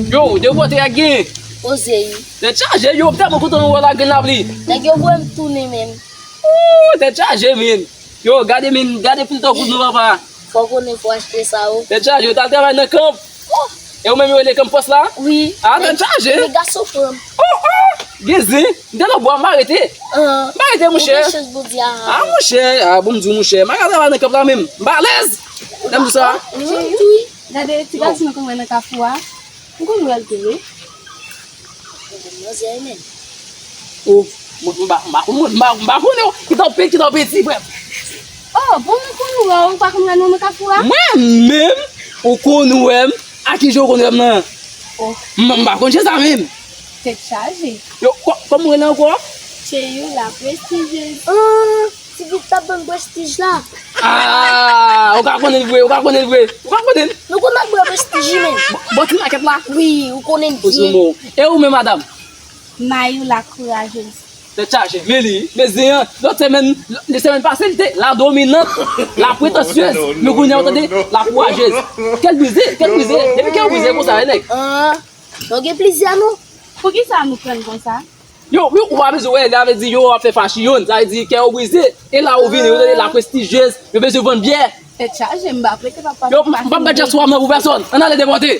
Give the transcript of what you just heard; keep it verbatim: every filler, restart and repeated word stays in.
Yo, de kote a gen. Poze wi. Tèt chaje, yo, m tèlman kontan nou wè la grenn lapli. Nèg yo voye m tounen menm. Ooh, tèt chaje, men. Yo, gade, men, gade pil tan kout nou, papa. Fò konnen fò achte sa, o. Tèt chaje, yo t al travay nan kanp. E ou menm yo rele kanp fòs la? Wi. Ah, tèt chaje. Men gason pran m. Oh, oh, gen zen. M te nan bwa, m pa rete. M pa rete, monchè. Ou gen chans, Bondye a. Ah, monchè. Ah, bon, m di w, monchè. M pa ka travay nan kanp la menm. M pa alèz. Lè m di sa. Wi. Gade ti gason nan konn wè nan kafou a. M konn wè l tou, wi. Manzè, men. Oh, mwen, m pa, m pa konn, mwen, m pa, m pa konnen w. Kite w peti, kite w peti, frè m. Oh, bon, mwen konn wè w, ou pa konn wè non nan kafou a? Mwen menm, ou konn wè m? A ki jan ou konn wè m nan? Oh. M, m pa konn jan sa menm. Tèt chaje. Yo, kò-, kòman w rele ankò? Cheyoula Prestigious. Ah, ti fi t ap ban m prestij la. Ah, ou ka konnen l vre, ou ka konnen l vre, ou ka konnen l. Nou konn ap bwè prestij, men. Bon, bon, ti makèt la? Wi, ou konnen l byen. E ou menm, madanm? Mayoula Kourajez. Tèt chaje, men li, men zen an, lòt semèn, lè semèn pase, li te la dominant, la pretansyèz, men kounye a, ou tande, la kourajez. Kè l brize, kè l brize, depi kè w brize konsa, e nèg. Ah, nou gen plizyè non. Poukisa nou pran l konsa? Yo, yo, ou pa bezwen wè, li avè di yo ap fè fachi youn, sa vle di kè yo brize, e la ou vini, ou tande, la prestijyez, yo bezwen vann byè. Tèt chaje, m pa prete papa. Yo, m p ap bay dyaspora m nan pou pèsonn, ann ale depòte.